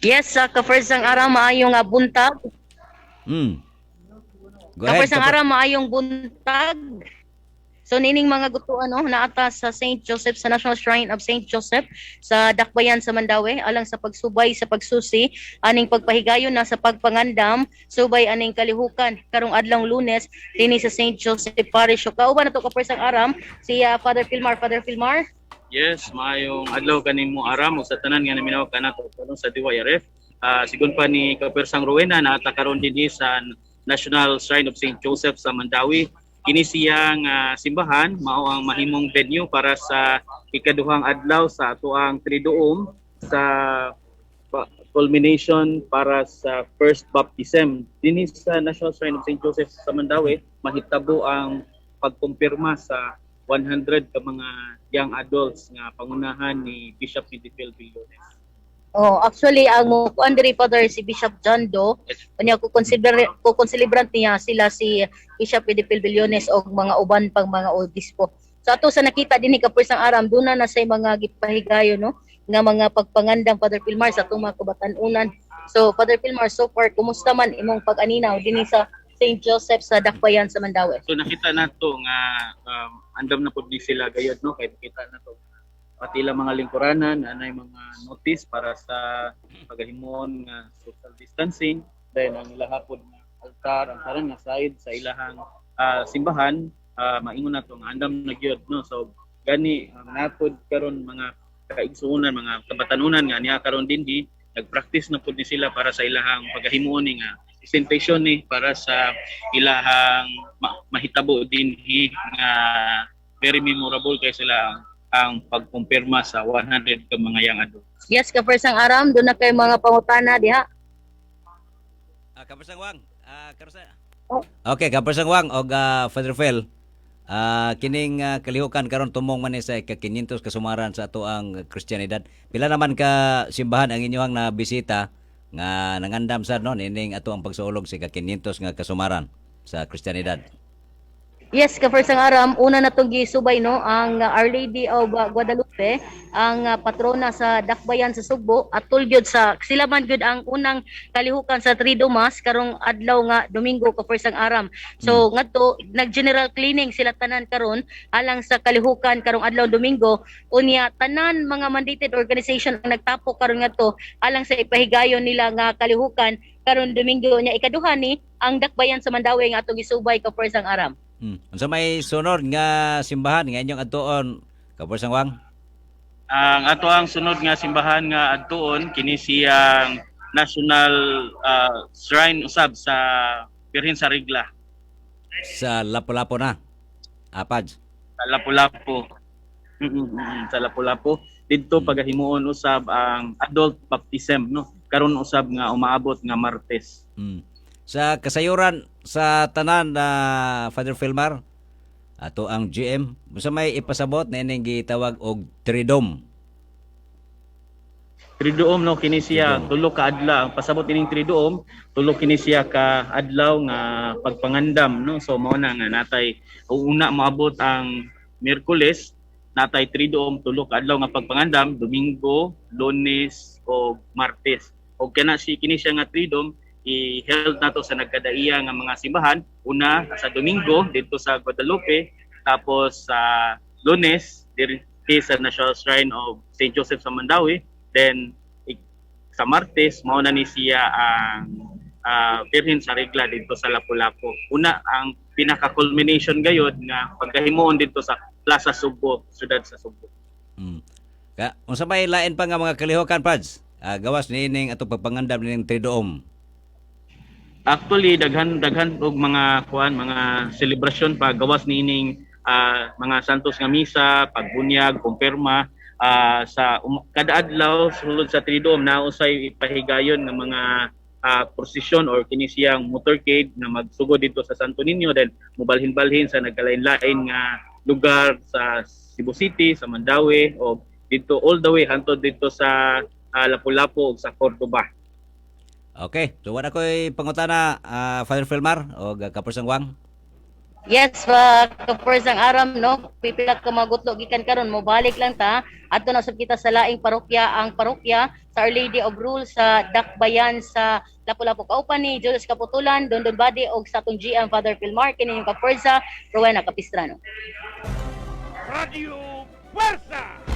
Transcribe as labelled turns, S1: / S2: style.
S1: Yes, sa ka-first ang aram, maayong buntag.
S2: Go ahead.
S1: Ka-first ang aram, maayong buntag. So nining mga gutuan, no, naata sa St. Joseph, sa National Shrine of St. Joseph sa Dakbayan sa Mandaue alang sa pagsubay sa pagsusi aning pagpahigayon na sa pagpangandam subay aning kalihukan karong adlong Lunes dinhi sa St. Joseph Parish. So kauban nato, ka-first ang aram, si Father Filmar. Father Filmar.
S3: Yes, maayong adlaw kanimo, Aram, ug sa tanan nga naminaw kanato karon sa DYRF. Sigon pa ni Kapersang Rowena, naata karon dinhi sa National Shrine of St. Joseph sa Mandaue. Kini siya nga simbahan mao ang mahimong venue para sa ikaduhang adlaw sa atoang Triduum sa culmination para sa first baptism. Dinhi sa National Shrine of St. Joseph sa Mandaue mahitabo ang pagkumpirma sa 100 ka mga young adults nga pangunahan ni Bishop Midifil Billones.
S1: Oh, actually ang mo kuan diri, Father, si Bishop John Do. Unya ko consider ko celebrant niya sila si Bishop Edipil Billones og mga uban pang mga obispo. So ato sa nakita dinhi, ka-first ang aram, duna na say mga gipahigayon, no, nga mga pagpangandam, Father Filmar, sa atong mga kabatan-unan. So Father Filmar, so far kumusta man imong pag-aninaw dinhi sa St. Joseph sa Dakbayan sa Mandaue?
S3: So nakita nato nga andam na pud ni sila gayod, no, kay nakita nato pati ilang mga lingkuranan anay mga notice para sa pagahimon nga social distancing. Then ang ilaha pod nga altar, ang tanan nga side sa ilahang simbahan, maingon nato nga andam na gyud, no. So gani ang natod karon mga kaigsuonan, mga kabatanunan nga niya karon dinhi, nagpractice na pud ni sila para sa ilahang pagahimuon ni nga presentation ni para sa ilahang mahitabo dinhi nga very memorable kay sila ang pagkumpirma sa 100 ka mga young adults.
S1: Yes, ka-first ang aram, duna kay mga pangutana diha.
S2: Kapersang Wang, karusa.
S1: Oh.
S2: Okay, Kapersang Wang og Father Phil. Kining kalihukan karon tumong man ni sa ika-500 kasumaran sa ato ang Kristiyanidad. Pila naman ka simbahan ang inyong na bisita nga nangandam sa, no, nining ato ang pagsulog sa ika-500 nga kasumaran sa Kristiyanidad?
S1: Yes, ka-first ang aram, una na itong gisubay, no, ang Our Lady of Guadalupe, ang patrona sa Dakbayan sa Sugbo, at gyud sa sila man gyud ang unang kalihukan sa Triduum Mass karong adlaw nga Domingo, ka-first ang aram. So ngadto nag-general cleaning sila tanan karon alang sa kalihukan karong adlaw Domingo. Unya tanan mga mandated organization ang nagtapok karon ngadto alang sa ipahigayon nila nga kalihukan karon Domingo. Nya ikaduha ni ang Dakbayan sa Mandaue nga atong gisubay, ka-first ang aram.
S2: Unsa may sunod nga simbahan nga inyong adtuon, Kapersang Wang?
S3: Ang ato ang sunod nga simbahan nga adtuon kini siyang National Shrine usab sa Birhen sa Regla.
S2: Sa Lapu-Lapu na. Apaj.
S3: Sa Lapu-Lapu. Sa Lapu-Lapu didto pagahimuon usab ang adult baptism, no, karon usab nga umaabot nga Martes.
S2: Sa kasayuran sa tanan na Father Filmar, ato ang GM, unsa may ipasabot na ining gitawag og Triduum?
S3: Triduum, no, kini siya
S2: Triduum.
S3: tulo ka adlaw ang pasabot ining Triduum, tulo kini siya ka adlaw nga pagpangandam, no. So mao na nga natay una moabot ang Miyerkules, natay Triduum, tulo ka adlaw nga pagpangandam, Domingo, Lunes o Martes. Og kana si kini siya nga Triduum i-held nato sa nagkadaiya nga mga simbahan. Una sa Domingo dito sa Guadalupe, tapos sa Lunes diri sa National Shrine of St. Joseph sa Mandaue, then sa Martes mao na ni siya ang Birhen sa Regla dito sa Lapu-Lapu. Una ang pinaka culmination gayod nga pagkahimuon dito sa Plaza Sugbo, siyudad sa Sugbo.
S2: Ka, unsa may lain pa nga mga kalihukan, Pads? Gawas niining atong pagpangandam nining Triduum.
S3: Actually daghan daghan og mga kuan, mga selebrasyon pa gawas niining mga santos nga misa, pagbunyag, kumpirma sa kada adlaw sulod sa Triduum na usay ipahigayon nga mga prosesyon or kini siyang motorcade nga magsugod dito sa Santo Niño, then mobalhin-balhin sa nagkalain-lain nga lugar sa Cebu City, sa Mandaue o dito all the way hantod dito sa Lapu-Lapu ug sa Cordoba.
S2: Okay, so wala ko'y pangutana, Father Filmar o Kapersang Wang.
S1: Yes, pa ka-first ang aram, no, pipila ka magutlo gikan karon, mobalik lang ta adto na sab kita sa laing parokya, ang parokya sa Our Lady of Rule sa Dakbayan sa Lapu-Lapu. Kauban ni Julius Kaputulan, Dondon Bade og sa atong GM Father Philmar, kini yung ka-Pwersa, Rowena Capistrano.
S4: Radio Fuerza.